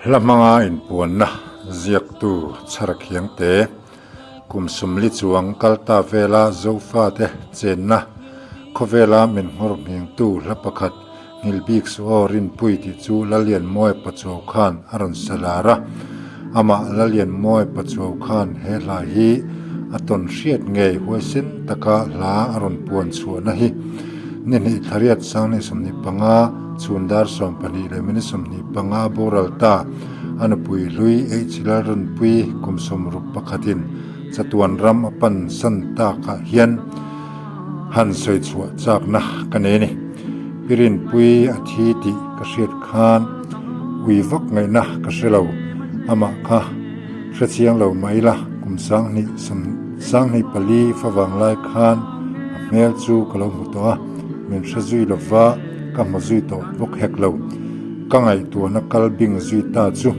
Hla hmanga inpuanna ziaktu chhar khiangte kum sumli chuang kal ta vela Zofate chenna khawvela min nghawr nghengtu hla pakhat Nghilh bik suh aw Rinpui tih chu Lalianmawia Pachuau khan a rawn sa lar a. Amah Lalianmawia Pachuau khan he hla hi a tawn hriat ngei huaisen taka hla a rawn puan chhuahna hi ni hnih thlariat sanghnih 25 chhun dar 12 leh minute 25 boral ta a nupui hlui H Lalrinpui kum sawmruk pakhatin chatuan ram a pan san takah hian han sawi chhuah chakna ka nei a ni. Pi Rinpui a thi tih ka hriat khan ui vak ngaihna ka hre lo. Amah kha hre chiang lo mah ila kum sanghnih sawm sanghnih pali fa vang lai khan a hmel chu ka lo hmu tawh a, min hre zui lova ka hmu zui tawh bawk hek lo. Ka ngaihtuahna kal bing zui ta chu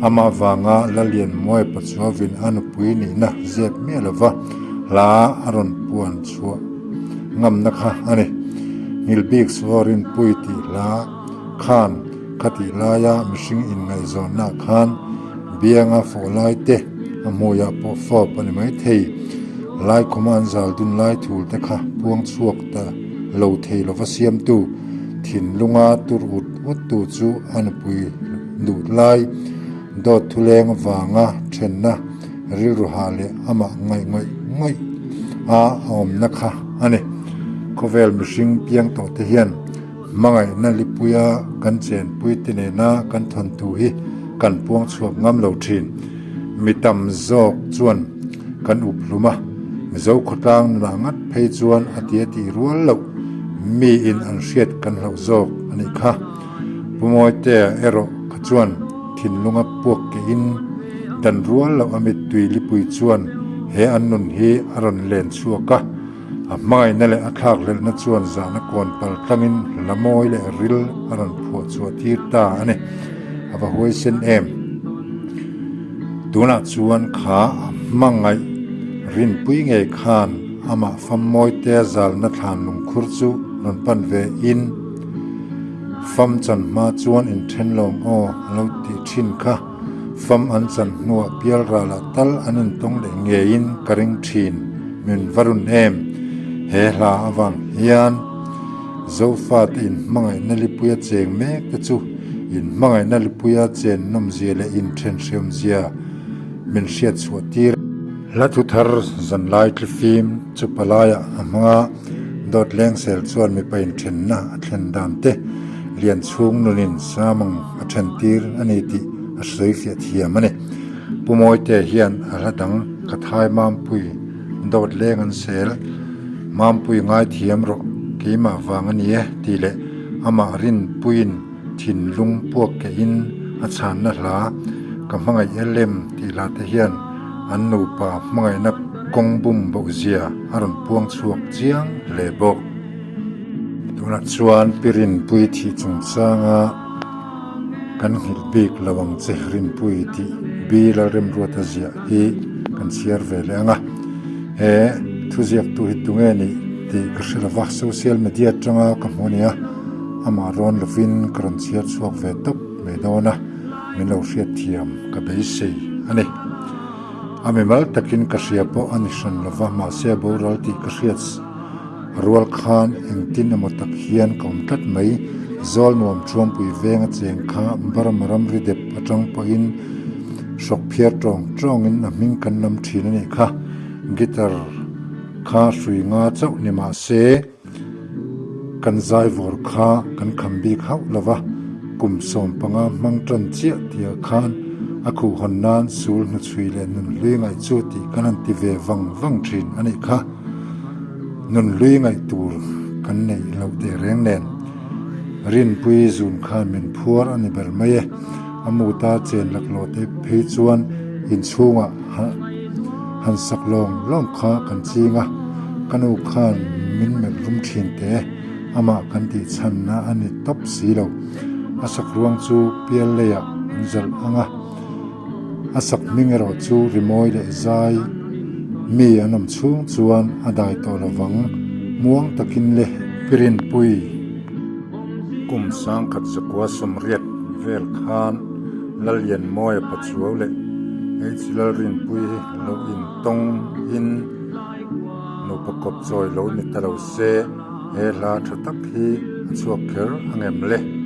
amah vanga Lalianmuai Pachuavin a nupui nihna zep miah lova hla a rawn puan chhuah ngamna kha a ni. Nghilh bik suh Rinpui tih hla khan kha tih laia mihring inngaihzawnna khan bianga fawh lai te a hmuiah pawh fawp a ni maithei. Laikhuma an zal dun lai thul te kha puang chhuak ta lo thei lova siamtu thinlunga tur ut ut tu chu a nupui lut lai dawt thuleng avanga thenna rilru hah leh amah ngaih ngawih ngawih a a awmna kha a ni. Khawvel mihring piang tawh te hian hmangaihna lipuia kan chenpui te nena kan thawnthu hi kan puang chhuak ngam lo thin. Mi tam zawk chuan kan up hlum a, Mizo khawtlang nunah ngat phei chuan a ti a tih rual loh miin an hriat kan hlauh zawk a nih kha. Pu Mawitea erawh kha chuan thinlunga puak kehin dan rual loh a mittui lipui chuan he an nun hi a rawn len chhuak a, a hmangaihna leh a thlakhlelhna chuan zahna kawn pal tlangin hla mawi leh ril a rawn phuah chhuah tir ta a ni. A va huaisen em! Tunah chuan kha a hmangaih rinpui ngei khan amah fam mawitea zalna thlan lungkhur chu rawn pan ve in, Fam chan hma chuan inthen lawng aw a lo tih thin kha. Fam an chan hnuah pial ralah tal an intawng leh ngeiin ka ring thin, min va run em? He hla avang hian Zofate inhmangaihna lipuia cheng mek te chu inhmangaihna lipuia chen nawmzia leh inthenhriamzia min hriat chhuah tir. Hla thu thar zanlai tlifim chu palaiah a hmang a. Dawt lengsel chuan mipa inthenna a thlen dan te lian chhung nunin samang a then tir a ni tih a sawi fiah thiam a ni. Pu Mawitea hian a hla dang ka thai Mampui dawt leng an sel, Mampui ngaithiam rawh keimah vang a ni e tih leh amah rinpuiin thinlung puak kehin a chhanna hla ka hmangaih e lem tih hla te hian an nupa hmangaihna kawng bum boh zia a rawn puang chhuak chiang hle bawk. Tunah chuan Pi Rinpui thih chungchanga kan nghilh bik lo ang che Rinpui tih Bi Lalremruata ziah hi kan chhiar ve leh ang a. He thuziaktu hi tunge nih tih ka hre lova, social media atanga ka hmu a nia, amah rawn lovin ka rawn chhiar chhuak ve tawp mai dawn a. Min lo hriatthiam ka beisei a ni. A mimal takin ka hria pawh a ni hran lova, mahse a boral tih ka hriat rual khan engtin emaw tak hian ka awm tlat mai. Zawl nuam Thuampui venga cheng kha Burma ramri dep atang pawhin hrawk phiar tawng tawngin a hming kan lam thin a nih kha. Guitar kha hrui nga chauh ni mahse, Kan zaivawr kha kan kham bik hauh lo va, kum 15 hmang tan chiah tihah khan a khuhhawn nan sul hnuchhui leh nunhlui ngaih chu tih kan han ti ve vang vang thin a nih kha. Nunhlui ngaih tur kan neih loh teh reng nen Rinpui zun khan min phuar a ni ber mai e. A muta chen laklawh te phei chuan inchhungah han sak lawng lawng kha kan ching a, ka nu khan min melh rum thin teh e, amah kan tih chhanna a ni tawp si lo. A sak ruang chu pial leiah an zalh ang a, a sak hming erawh chu rimawi leh zai mi an awm chhung chuan a dai tawh lovang muang takin le. Pirinpui kum 1180 vel khan. Lallianmawia Pachuau leh H Lalrinpuii hi lo intawng in nupa kawp chawi lo ni ta lo se, he hla tha tak hi a chhuak kher ang em le?